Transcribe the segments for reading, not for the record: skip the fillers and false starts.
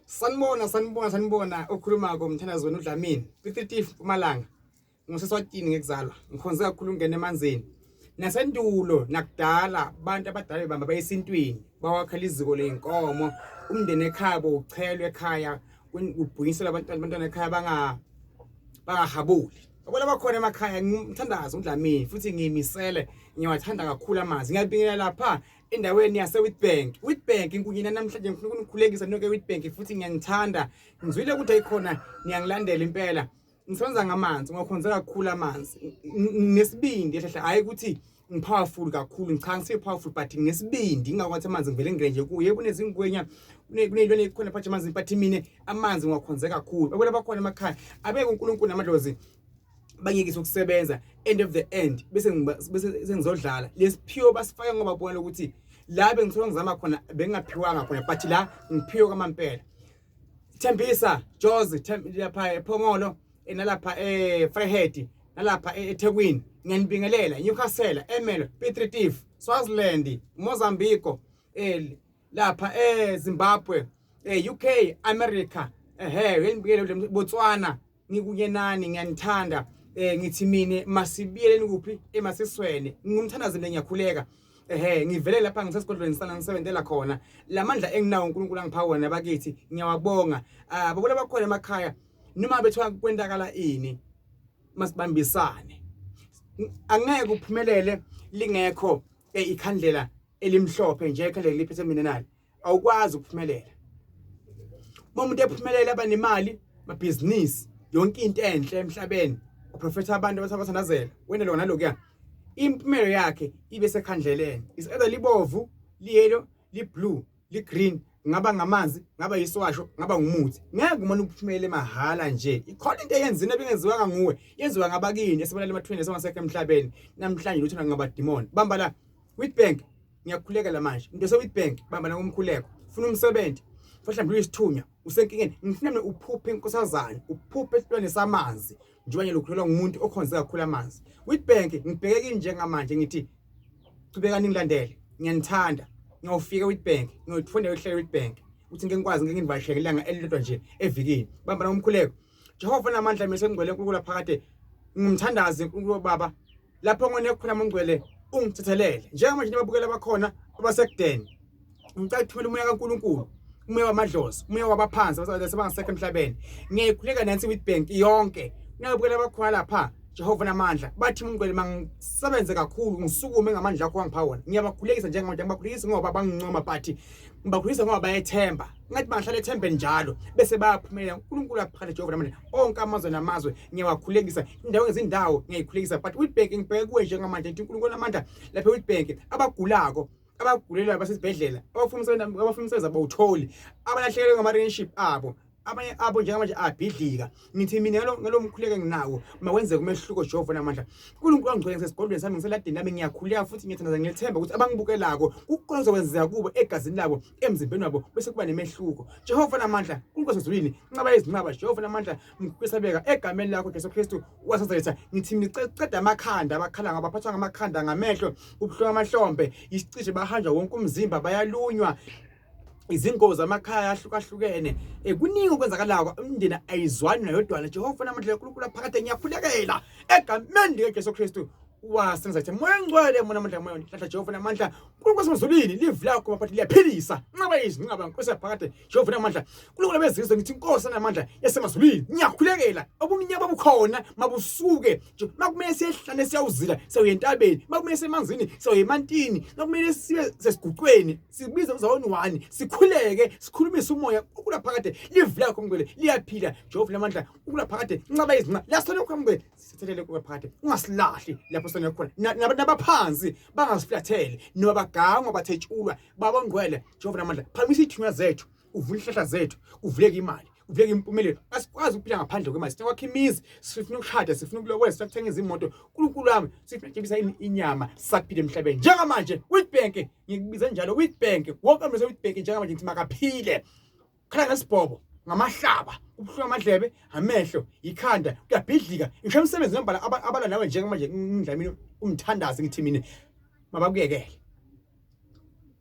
Sanibona, sanibona, sanibona. Okhulumako umthandazo wenu uDlamini kwi-3 Mpumalanga. NgiseSwatini ngekuzalwa. Ngikhonze kakhulu ukungena emanzini. Nasendulo nakudala abantu abadala bebamba bayesintwini bawakhela iziko ley'nkomo umndeni ekhaya bowuchelwa ekhaya kubhuyiselwa abantwana abantwana ekhaya bangahabuli. Yabona bakhona emakhaya ngimthandazo uDlamini futhi ngiyimisele ngiyawathanda kakhulu amanzi. Ngiyabingelela lapha endaweni yase-Witbank. Witbank inkunyina namhlanje ngifuna ukunikhulekisa nonke eWitbank futhi ngiyanithanda. Ngizwile ukuthi ayikhona niyangilandela impela. Ngisebenza ngamanzi, ngiwakhonze kakhulu amanzi. Nginesibindi ehlehla hayi ukuthi ngipowerful kakhulu, cha ngisiyo powerful but nginesibindi ngingakwathi amanzi ngivele ngingene nje kuye. Yebo kunezingwenya, kuney'lwane ezikhona phakathi emanzini but mina amanzi ngiwakhonze kakhulu. Babona bakhona emakhaya abeke uNkulunkulu namadlozi bangiyekise ukusebenza end of the end bese bese sengizodlala lesiphiwo basifake ngoba bona ukuthi la bengithola ngizama khona bengingaphiwanga khona but la ngiphiwe kwamampela. Thembisa Jozi lapha ePhongolo nalapha eVryheid nalapha eThekwini ngiyanibingelela Newcastle Ermelo Piet Retief Swaziland Mozambique lapha eZimbabwe eUK America ehe uyanibingelela Botswana ngikunye nani ngiyanithanda ngithi mina masibiyeleni kuphi emasisweni ngumthandazo mina ngiyakhuleka ehe ngivele lapha ngisesigodlweni sana ngisebenzela khona lamandla enginawo uNkulunkulu angipha wona bakithi ngiyawabonga ah babona bakhona emakhaya noma bethiwa kwentakala ini masibambisane angeke uphumelele lingekho ikhandlela elimhlophe nje ikhandlela liphethe mina nali awukwazi ukuphumelela. Uma umuntu ephumelela aba nemali, amabhizinisi, yonke into enhle emhlabeni, uprofetha abantu abathandazela, wena lona lokuya. Impumelo yakhe ibe sekhandleleni. Is either libovu, liyellow, li-blue, li-green, ngaba ngamanzi, ngaba yisiwasho, ngaba ngumuthi. Ngeke umane uphumele mahhala nje. Ikhona into eyenzini ebingenziwanga nguwe, yenziwa ngabakini esibonela emathuneni esengasekho emhlabeni. Namhlanje lutho ngabadimoni. Bamba la. Witbank ngiyakhulekela manje into se-Witbank bamba nakumkhuleko funa umsebenzi mhlawumbe uyisithunywa usenkingeni ngifuna mina uphuphe inkosazane uphuphe esilwane samanzi njengoba nje lokhulelwa ngumuntu okhonze kakhulu amanzi. Witbank ngibheke kini njengamanje ngithi chubekani ngilandele ngiyanithanda ngiyofika Witbank ngiyofunda yokuhlela Witbank ukuthi ngeke ngikwazi ngeke ngivasheke ilanga elilodwa nje evikini bamba nakumkhuleko Jehova namandla mina sengigcwele uNkulunkulu phakade ngumthandazi uNkulunkulu baba lapho ngone khona mongcwele ungithethelele njengamanje nibabukela bakhona abasekudeni ngicela ukuthumela umoya kaNkuluNkulu umoya wamadlozi umoya wabaphansi abasengasekho emhlabeni ngiyayikhuleka nansi Witbank yonke nababukela bakhona lapha Jehova namandla bathi mngcwele mangisebenze kakhulu ngisukume ngamandla akho wangipha wona ngiyabakhulekisa njengamanje ngibakhulekisa ngoba bangincoma but ngibakhulekisa ngoba bayethemba ngathi bangahlala ethembeni njalo bese bayaphumelela uNkulunkulu aphakade Jehova namandla onke amazwe namazwe ngiyawakhulekisa indawo ngezindawo ngiyayikhulekisa but Witbank ngibheke kuwe njengamanje ngithi uNkulunkulu namandla lapha eWitbank abagulako abagulelayo basesibhedlela abafuna umsebenzi abafuna umsebenzi abawutholi abalahlekelwe ngama-relationship abo abanye abo njengamanje abhidlika ngithi mina ngalo mkhuleko enginawo makwenzeke umehluko Jehova namandla uNkulunkulu angigcwele ngisesigodlweni sami ngiseladini lami ngiyakhuleka futhi ngiyathandaza ngiyethemba ukuthi abangibukelako kukhona ozokwenzeka kubo egazini labo emzimbeni wabo bese kuba nemehluko Jehova namandla uNkulunkulu wasezulwini nqaba yezinqaba Jehova namandla mkhwisabeka egameni lakho Jesu Kristu waseNazaretha ngithi ngiceda amakhanda abakhala ngabaphathwa ngamakhanda ngamehlo ubuhlungu amahlombe isicishe bahanjwa wonke umzimba bayalunywa izingozi amakhaya ahlukahlukene kuningi okwenzakalako umndeni ayizwani nayodwana Jehova namandla kaNkulunkulu aphakade ngiyakhulekela egameni likaJesu Kristu waseNazaretha moya ongcwele mona amandla moya nhlanhla Jehova namandla uNkulunkulu wasemazulwini live lakho maphathi liyaphilisa nqaba izinqaba Nkosi yaphakade Jehova namandla uNkulunkulu bezizwe ngithi inkosi namandla yasemazulwini ngiyakhulekela obumnyama bukhona mabusuke makumele siyehlane siyawuzila siyawuya entabeni makumele semanzini siyawuya emantini makumele sibe sesiguqweni sibize uzawoni wani sikhuleke sikhulumise umoya uNkulunkulu phakade live lakho mngcwele liyaphila Jehova namandla uNkulunkulu phakade nqaba izinqa la sithole khona mngcwele sithethelele kuwe phakade ungasilahli lapho sone khona nabaphansi bangasiflathele noma bagangwa bathetshulwa baba ngcwele Jehova namandla phakamisa ithunya zethu uvula ihlahla zethu kuvuleke imali kuvuleke impumelelo asikwazi ukuphila ngaphandle kwemali sifuna kwakha imizi sifuna ukushada sifuna ukulobola sifuna ukuthenga izimoto uNkulunkulu wami sifuna ukujabulisa inyama saphila emhlabeni njengamanje Witbank ngikubiza njalo Witbank wonke umuntu Witbank njengamanje ngithi makaphile khala ngesibhobo ngamahlaba ubuhlungu amadlebe amehlo ikhanda kuyabhidlika ngisho emsebenzini nobala abala nawe njengamanje ngidlamini umthandazi ngithi mina mabakuyekele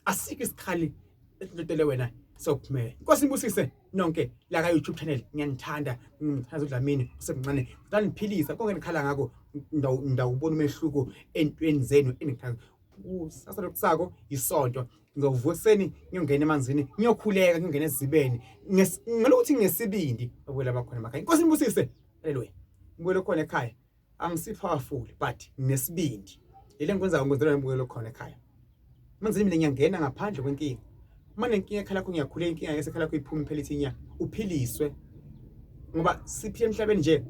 asikho isikhali esilotele wena Sokuphumela. Inkosi ibusise nonke la ka YouTube channel. Ngiyanithanda, ngithanda uDlamini usemncane. Ngicela konke nikhala ngakho, ndawubona umehluko entweni zenu enikhala. Kusasa lokusako isonto, ngizovuka ekuseni ngiyongena emanzini, ngiyokhuleka, ngiyongena esizibeni ngelokuthi nginesibindi abuyela abakhona emakhaya. Inkosi ibusise. Haleluya. Ngibuyele khona ekhaya. Angisi powerful but nginesibindi. Yile engikwenzayo ngenzela ngibuyele khona ekhaya. Manje mina ngiyangena ngaphandle kwenkinga. Uma nenkinga ekhala lakho ngiyakhuleka, inkinga yesekhala lakho iphume iphele ithi nya, uphiliswe. Ngoba siphila emhlabeni nje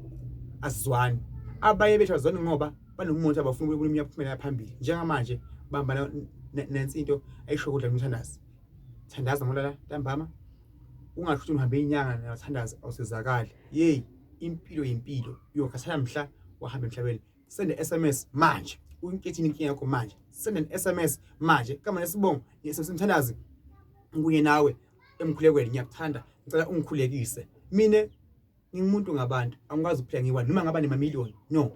asizwani. Abanye bethu azwani ngoba banomuntu abafuna ukubona iminyaka phumela phambili. Njengamanje bamba nansi into ayisho kudla umthandazi. Thandaza ngolala ntambama. Ungasho ukuthi uhambe inyanga nathandaza awusizakali. Yey, impilo yimpilo. Uyokhathala mhla wahamba emhlabeni. Send SMS manje. Uyinkethi inkinga yakho manje. Send an SMS manje. Kama nesibongo, nge-SMS mthandazi ngikunye nawe emkhulekweni, ngiyakuthanda, ngicela ungikhulekise. Mina ngingumuntu ngabantu, angikwazi ukuphila ngiyi-one noma ngaba nemamiliyoni. No,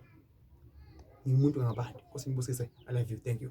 ngingumuntu ngabantu. Nkosi ngibusise. I love you. Thank you.